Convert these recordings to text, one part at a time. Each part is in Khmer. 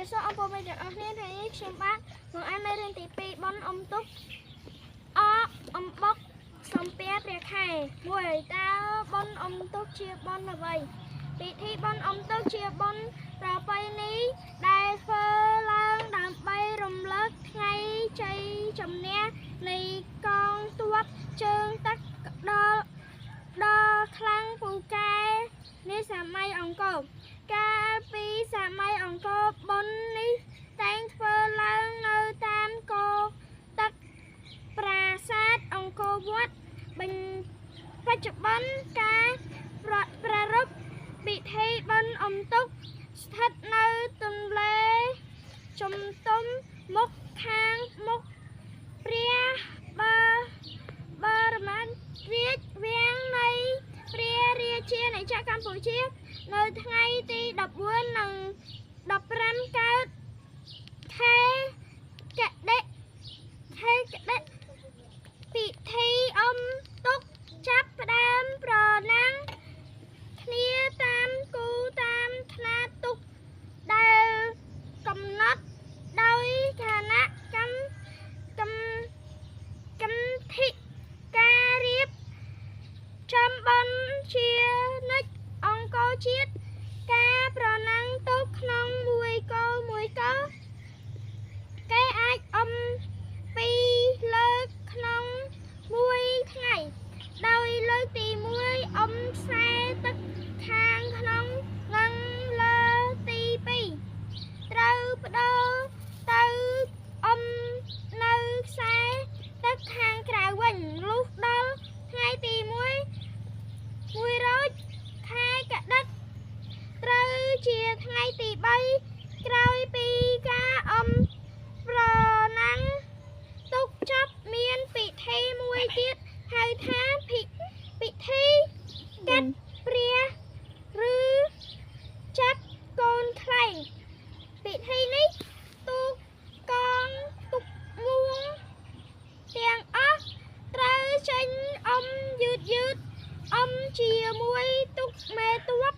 រាបសួរអង្គប្អូនទាំងអស់គ្នាថ្ងៃនេះខ្ញុំបាទមកអានមេរៀនទី2បុណ្យអុំទូកអអំបុកសំពះព្រះខែ1តើបុណ្យអុំទូកជាបុណ្យអ្វីពិធីបុណ្យអុំទូកជាបុណ្យប្រពៃណីដែលធ្វើឡើងដើម្បីរំលឹកថ្ងៃជ័យជំនះនៃកងទ័ពជើងទឹកដ៏ខ្លាំងពូកែនាសម័យអង្គរកាលពីសម័យអង្គរបុណ្យនេះតែងធ្វើឡើងនៅតាមគោកទឹកប្រាសាទអង្គរវត្តបច្ចុប្បន្នការប្រារព្ធពិធីបុណ្យអុំទូកស្ថិតនៅទន្លេជំទុំមុខខាងមុខព្រះបរមរាជវាំងនៃព្រះរាជាណាចក្រកម្ពុជានៅថ្ងៃទី14និង15កើតខែកដិខែកដិពិធីអុំទូកចាប់ផ្ដើមប្រណាំងគ្នាតាមគូតាមខ្នាតទូកដែលកំណត់ដោយគណៈកម្មកម្មធិការរៀបចំបុណ្យជានិច្ចអង្គរជាតិការប្រណាំងទូកក្នុងមួយកោមួយកោគេអាចអុំពីរលើកក្នុងមួយថ្ងៃដោយលើកទី1អុំខ្សែទឹកខាងក្នុងនិងលើទី2ត្រូវបដូរទៅអុំនៅខ្សែទឹកខាងក្រៅវិញលុះដល់ថ្ងៃទី1 1រោចខែកដិកត្រូវជាថ្ងៃទី3ក្រោយពីការអុំប្រណាំងទូកចប់មានពិធីមួយទៀតហៅថាពិធីកាត់ព្រះឬចាប់កូនខ្លែងពិធីនេះទូកកងទូកមួងទាំងអស់ត្រូវចេញអុំយឺតយឺតអុំជាមួយទូកមេទ័ព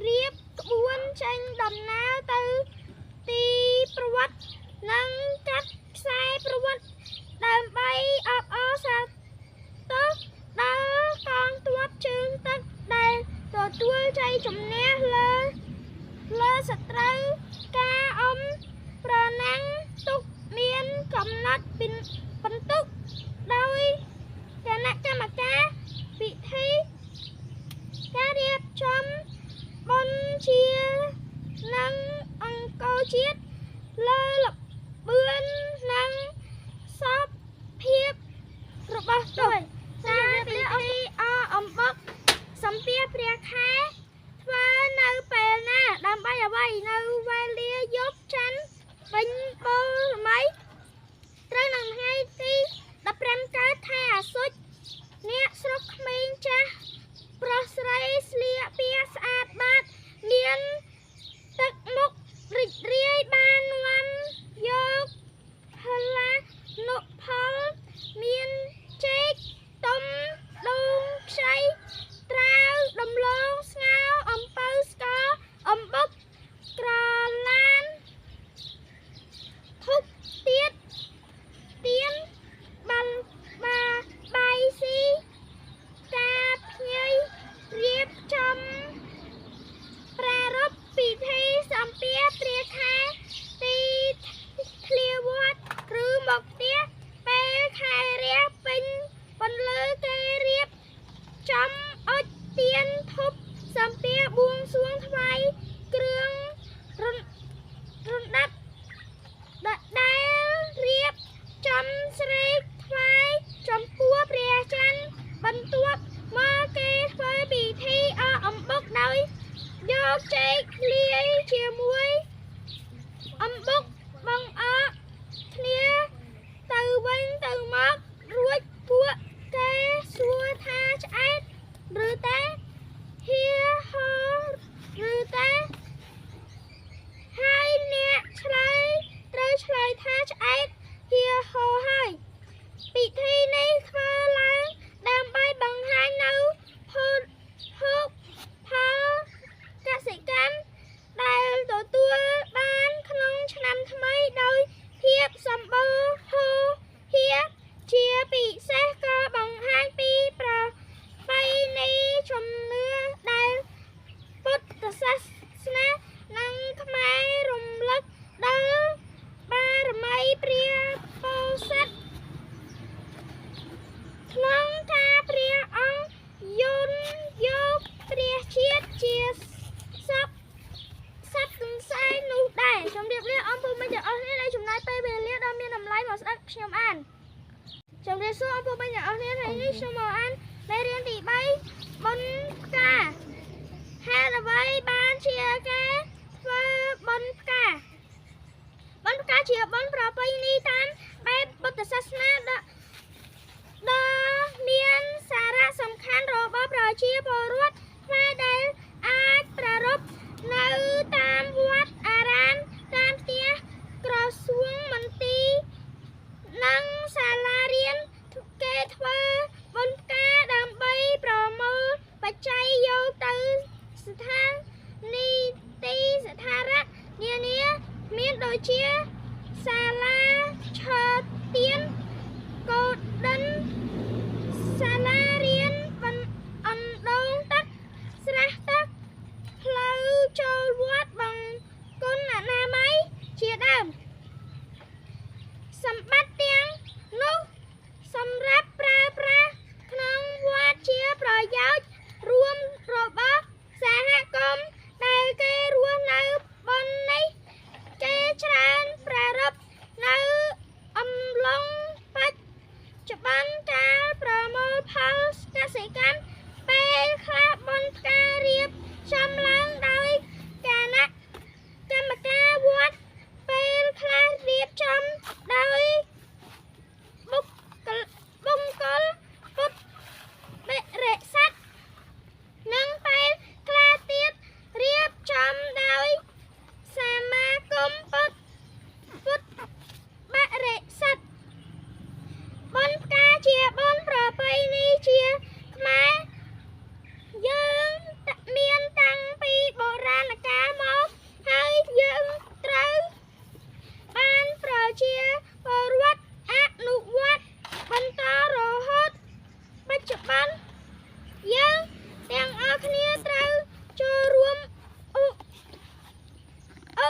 រៀបក្បួនចេញដំណើរទៅទីប្រវត្តិនិងកាត់ខ្សែប្រវត្តិដើម្បីអបអរសាទរដល់កងទ័ពជើងទឹកដែលទទួលជ័យជំនះលើសត្រូវការអុំប្រណាំងទូកមានកំណត់ពិន្ទុដោយគណៈកម្មការពិធីការរៀបចំបុណ្យជានិងអង្គរជាតិលើល្បឿននិងសភាពរបស់ទូកការពិធីអអំបុកសំពះព្រះខែធ្វើនៅពេលណាដើម្បីអ្វីនៅវេលាយប់ច័ន្ទពេញបូរមីត្រូវនឹងថ្ងៃទី15កើតខែអាស៊ុចអ្នកស្រុកក្មេងចាស់ប្រុសស្រីស្លៀកពាក់ស្អាតបាតមានទឹកមុខរីករាយបាននាំយកផលានុផលមានចេកទុំដូងខ្ចីត្រាវដំឡូងស្ងោរអំពៅស្ករអំបុកក្រឡានធុបទៀតទៀនបាល់បាបាយស៊ីការភ្ញីរៀបចំប្រារព្ធពិធីសំពះ សួរអពុកម៉ែអ្នកអស់គ្នាថ្ងៃនេះខ្ញុំមកអានមេរៀនទី3បុណ្យផ្កាហេតុអ្វីបានជាគេធ្វើបុណ្យផ្កាបុណ្យផ្កាជាបុណ្យប្រពៃណីតាមបែបពុទ្ធសាសនាដ៏មានសារៈសំខាន់របស់ប្រជាពលរដ្ឋខ្មែរដែលអាចប្រារព្ធនៅតាមវត្តអារាមតាមផ្ទះក្រសួងមន្ទីរនិងសាលារៀនគេធ្វើបុណ្យផ្កាដើម្បីប្រមូលបច្ច័យយកទៅស្ថានីទីស្ថារៈនានាមានដូចជាសាលាឆើទៀនកោដិនសាលារៀនអណ្ដូងទឹកស្រះទឹកផ្លូវចូលវត្តបង្គន់អនាម័យជាដើមសម្បត្តិទាំងនោះសម្រាប់ប្រើប្រាស់ក្នុងវត្តជាប្រយោជន៍រួមរបស់សហគមន៍ដែលគេរស់នៅបុណ្យនេះគេច្រើនប្រារព្ធនៅអំឡុងបច្ចុប្បន្នកាលប្រមូលផលកសិកម្មពេលខ្លះបុណ្យផ្ការៀបចំឡើងដោយគណៈកម្មការវត្តពេលខ្លះរៀបចំដោយបុគ្គលបង្គលពុទ្ធបរិស័ទនិងពេលខ្លះទៀតរៀបចំដោយសមាគមពុទ្ធបរិស័ទបុណ្យផ្កាជាបុណ្យប្រពៃណីជាខ្មែរយើងមានតាំងពីបុរាណកាលមកហើយយើងត្រូវបានប្រជាពលរដ្ឋអនុវត្តបន្តរហូតបច្ចុប្បន្នយើងទាំងអស់គ្នាត្រូវចូលរួមឧ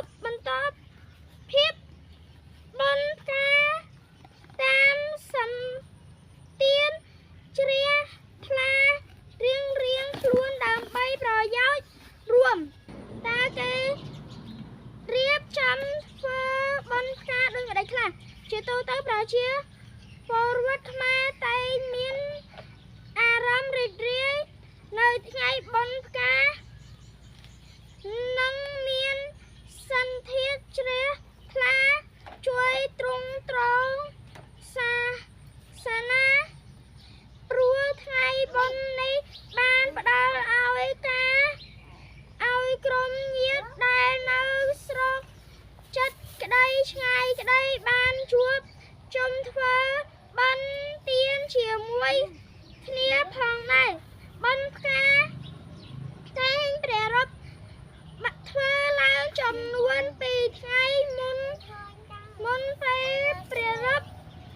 បបន្តភាពបុណ្យផ្កាតាមសម្ទៀនជ្រះថ្លារៀងរៀងខ្លួនដើម្បីប្រយោជន៍រួមតើគេរៀបចំធ្វើបុណ្យផ្កាដូចម្តេចខ្លះជាទូទៅប្រជាពលរដ្ឋខ្មែរតែងមានអារម្មណ៍រីករាយនៅថ្ងៃបុណ្យផ្កានិងមានសន្ធាជ្រះថ្លាជួយទ្រង់ទ្រង់សាសនាព្រោះថ្ងៃបុណ្យនេះបានផ្ដល់ឲ្យការឲ្យក្រុមញាតិដែលនៅស្រុកចិត្តក្តីឆ្ងាយក្តីបានជួបជុំធ្វើបុណ្យទានជាមួយគ្នាផងដែរបុណ្យផ្កាតែងប្រារព្ធធ្វើឡើងចំនួន2ថ្ងៃមុនពេលប្រារព្ធ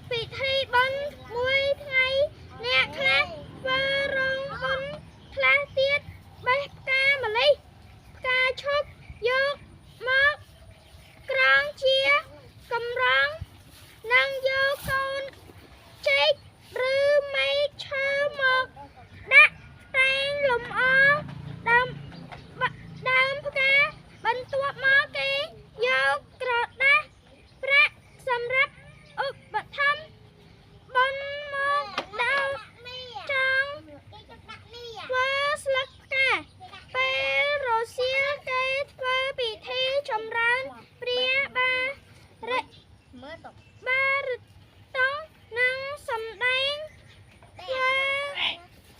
ពិធីបុណ្យមួយថ្ងៃអ្នកខ្លះធ្វើរោងបុណ្យខ្លះទៀតបេះផ្កាម្លិះផ្កាឈូកយកមកក្រងជាកម្រងនិងយកកូនចេកឬមែកឈើមកដាក់តែងលម្អដើមផ្កាបន្ទាប់មកគេយកក្រដាសប្រាក់សម្រាប់ឧបត្ថម្ភបុណ្យមកដល់ចង់ធ្វើស្លឹកផ្កាពេលរសៀលគេធ្វើពិធីចម្រើនព្រះបារិបារតងនិងសម្ដែងធ្វើ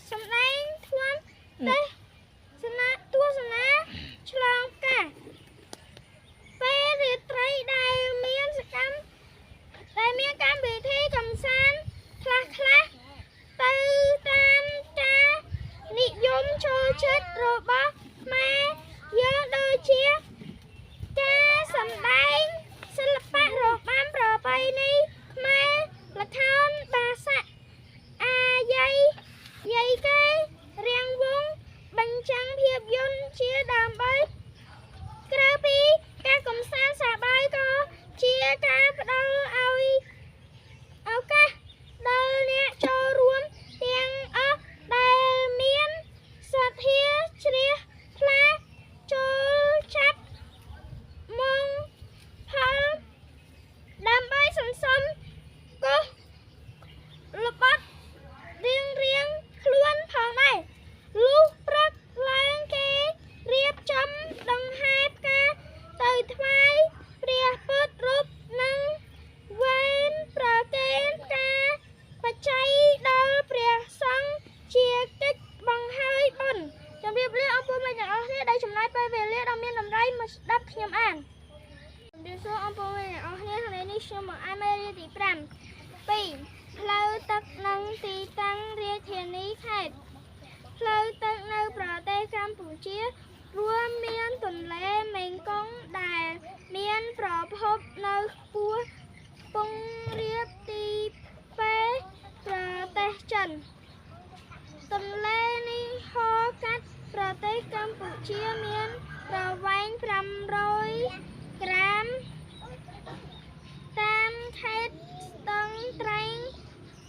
សម្ដែងធម៌ទេសនាទស្សនាឆ្លងផ្កាពេលរាត្រីដែលមានសកម្មដែលមានកម្មវិធីកំសាន្តខ្លះខ្លះទៅតាមការនិយមចូលចិត្តរបស់ខ្មែរយើងដូចជាការសម្ដែងសិល្បៈរបាំប្រពៃណី សួរអង្គប្អូនទាំងអស់គ្នាថ្ងៃនេះខ្ញុំមកអានមេរៀនទី5 2ផ្លូវទឹកនិងទីតាំងរាជធានីខេត្តផ្លូវទឹកនៅប្រទេសកម្ពុជារួមមានទន្លេមេគង្គដែលមានប្រភពនៅខ្ពស់ពងរាបទីពេប្រទេសចិនទន្លេនេះហូរកាត់ប្រទេសកម្ពុជាមានប្រវែង500ក្រាមតាមខេត្តស្ទឹងត្រែង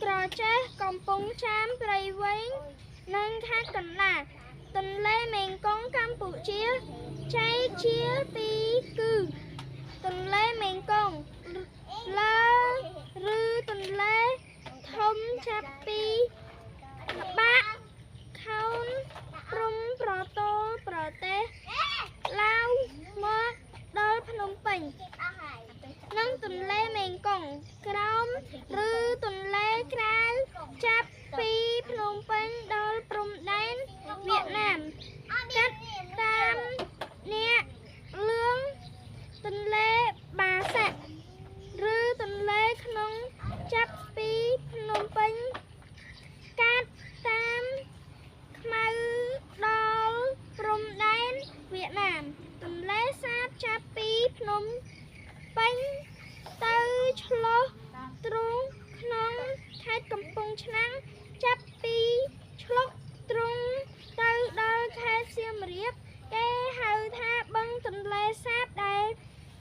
ក្រចេះកំពង់ចាមព្រៃវែងនិងខេត្តកណ្ដាលទន្លេមេគង្គកម្ពុជាចែកជាពីរគឺទន្លេមេគង្គលើឬទន្លេធំចាប់ពីបាក់ខោនព្រំប្រទល់ប្រទេសឡាវមកដល់ភ្នំពេញនិងទន្លេមេគង្គក្រោមឬទន្លេក្រៅចាប់ពីភ្នំពេញដល់ព្រំដែនវៀតណាមកាត់តាមអ្នកលឿងទន្លេបាសាក់ឬទន្លេក្នុងចាប់ពីភ្នំពេញកាត់តាមខ្មៅដល់ព្រំដែនវៀតណាមទន្លេសាបចាប់ពីភ្នំពេញទៅឆ្លុះទ្រូងក្នុងខេត្តកំពង់ឆ្នាំងចាប់ពីឆ្លុះទ្រូងទៅដល់ខេត្តសៀមរាបគេហៅថាបឹងទន្លេសាបដែល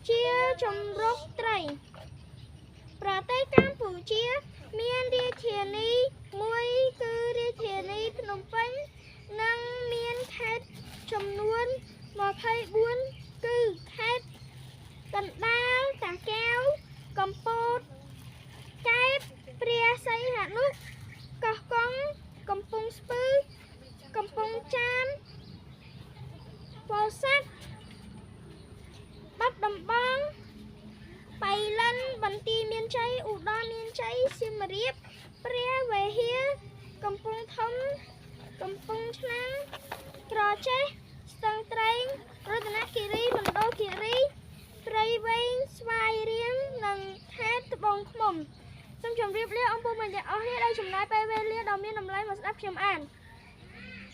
ជាជម្រកត្រីប្រទេសកម្ពុជាមានរាជធានីមួយគឺរាជធានីភ្នំពេញនិងមានខេត្តចំនួន24គឺខេត្តកណ្ដាលតាកែវកំពតកែបព្រះសីហនុកោះកុងកំពង់ស្ពឺកំពង់ចាមពោធិ៍សាត់បាត់ដំបងបៃលិនបន្ទាយមានជ័យឧត្តរមានជ័យសៀមរាបព្រះវិហារកំពង់ធំកំពង់ឆ្នាំងក្រចេះស្ទឹងត្រែងរតនគិរីមណ្ឌលគិរីព្រៃវែងស្វាយរៀងនិងខេត្តត្បូងឃ្មុំសូមជម្រាបលាអង្គប្អូនទាំងអស់គ្នាដែលចំណាយពេលវេលាដ៏មានតម្លៃមកស្ដាប់ខ្ញុំអាន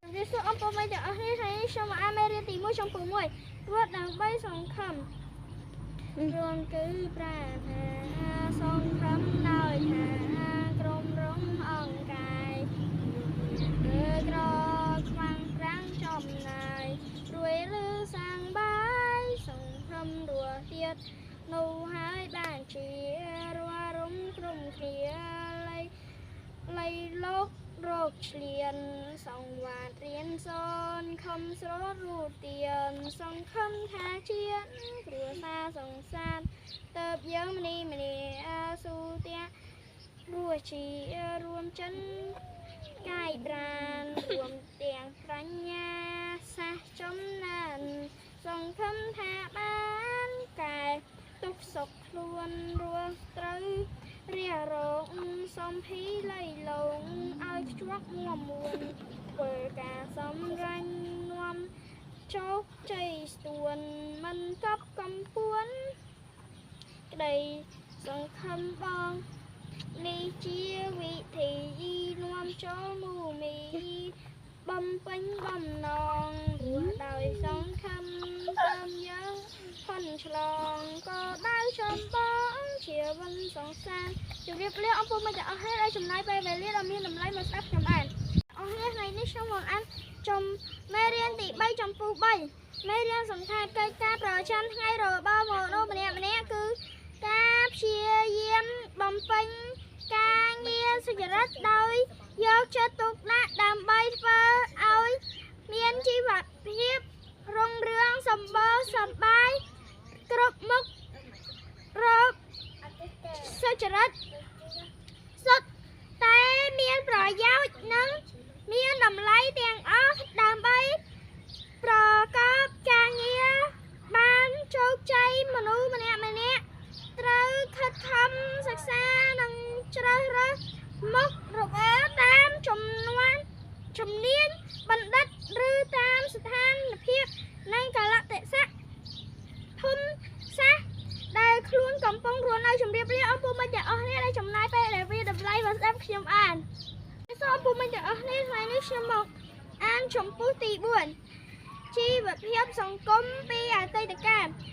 ជម្រាបសួរអង្គប្អូនទាំងអស់គ្នាថ្ងៃនេះខ្ញុំមកអានមេរៀនទី1ចំពោះ1រត់ដើម្បីសង្ឃឹមរួមគឺប្រាថ្នាសង្ឃឹមដោយថាក្រុមរងអង្គកាយគឺក្រខ្វាំងប្រាំងចំណាយរួយឬសាងបាយសង្ឃឹមរស់ទៀតនោះហើយបានជារស់រំក្រុមគ្នាលៃលោករោគឆ្លៀនសង្វាតរៀនសូនខំស្ររូតទៀនសង្ឃឹមថាជាតិគ្រួសារសង្សារតើបយើងមនីមនីស៊ូតារស់ជារួមចិនកាយប្រានរួមទាំងប្រាញ្ញាសាសចំណានសង្ឃឹមថាបានកែទុកសុខខ្លួនរស់ត្រូវរារងសំភីលៃលងឲ្យខ្ជាប់ងំមួនធ្វើការសំរាញ់នាំជោគជ័យស្ទួនមិនកប់កំពួនក្តីសង្ឃឹមបងនេះជាវិធីនាំចូលមូមីបំពេញបំណងរស់ដោយសង្ឃឹមតាមយើងផុនឆ្លងក៏ដៅចំបងជាវិនសង្សារជម្រាបលាអង្គប្អូនទាំងអស់គ្នាដែលចំណាយពេលវេលាដ៏មានតម្លៃមកស្ដាប់ខ្ញុំអានអស់គ្នាថ្ងៃនេះខ្ញុំមកអានចំមេរៀនទី3ចំពោះ3មេរៀនសំខាន់កិច្ចការប្រចាំថ្ងៃរបស់មនុស្សម្នាក់ម្នាក់គឺការព្យាយាមបំពេញការងារសុចរិតដោយយកចិត្តទុកដាក់ដើម្បីធ្វើឲ្យមានជីវភាពរុងរឿងសម្បូរសប្បាយគ្រប់មុខរកសុចរិតសុទ្ធតែមានប្រយោជន៍និងមានតម្លៃទាំងអស់ដើម្បីប្រកបការងារបានជោគជ័យមនុស្សម្នាក់ម្នាក់ត្រូវខិតខំសិក្សានិងជ្រើសរើសមុខរបរតាមចំនួនជំនាញបណ្ឌិតឬតាមស្ថានភាពនិងកាលៈទេសៈភូមិសាស្ត្រដែល កំពុងរស់នៅជម្រាបលាអស់ពូមិត្តទាំងអស់គ្នាដែលចំណាយពេលដែលវាតម្លៃមកស្ដាប់ខ្ញុំអានសូមពូមិត្តទាំងអស់គ្នាថ្ងៃនេះខ្ញុំមកអានជំពូកទី4ជីវភាពសង្គមពីអតីតកាល។